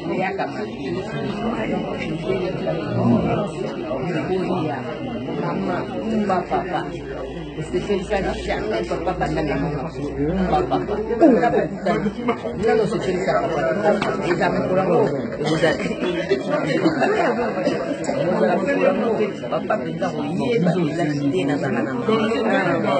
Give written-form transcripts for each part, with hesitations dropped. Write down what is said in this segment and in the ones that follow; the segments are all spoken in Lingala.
Eyaka mabe mama kumba papa osepelisa jamais papa banda na mama kumba papa nano osepelisa papa eza mokolo yango ekozala mokolo yango papa mpenza koyeba elaki te nazala na mama.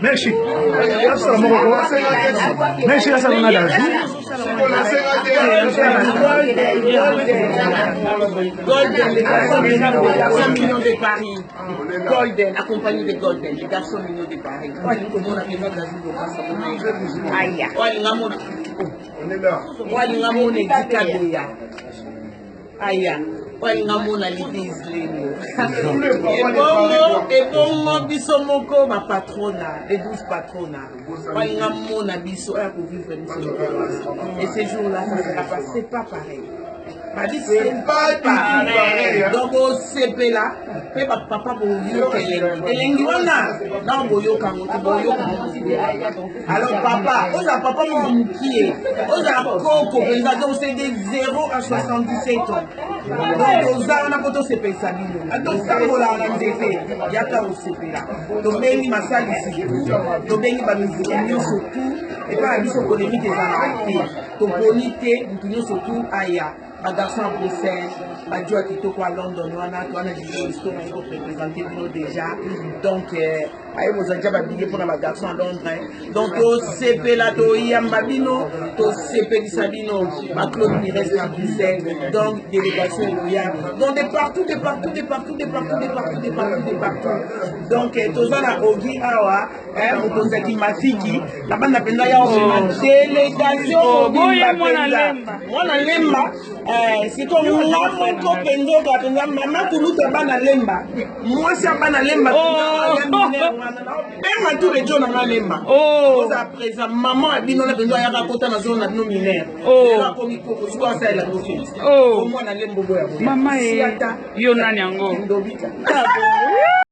Merci. Merci, Golden, les garçons mignons de Paris. Golden, accompagné de Golden, les garçons mignons de Paris. Aya. Walinga mona edika beya. Aya. Walinga mona lidis lelo. Ebongo, ebongo biso moko ba patrona, les 12 patrona. Walinga mona biso aya ko vivre biso. Et ces jours-là, ça sera pas, c'est pas pareil. Donc bosepela mpe bapapa boyoka elengi elengi wana nao boyoka yango te boyoka alors papa ozala papa moko mokie ozala koko mpenza donc c'est de 0 à 77 ans donc toza wana mpo tosepelisa bino totambolaka na nzete yaka osepela tobengi masalisi tobengi bamiziki nyonso tu epai na biso polemike ezalaka te. Toponi te mutu nyonso tu aya ba garçon ya Bruxelles badio ya kitoko ya London wana to wana Gigi Risto naye ko représenter bino déjà donc euh, aye kozwa deja babillet mpona ba garçon ya Londres donc tosepela toyamba bino tosepelisa bino ba Claude Pires na Bruxelles donc délégation ekoya donc de partout de partout de partout de partout de partout de partout de partout donc euh, toza na Ogi awa Eh, mokonzi ya kimafiki na banda mpenza ya omema oh. delegation oh, mobimba mpenza mwana lemba eh, sikoyo nga moko mpenza oka mpenza mama kulutu ya bana lemba mwasi ya bana lemba oh. benga tu rejo na nga lemba ozala présent mama ya bino na mpenza ayaka kota na zone na bino minere lelo akomi koko sikoyo asalela bino feti omwana lemba oboya mama ye yo nani yango ndobika.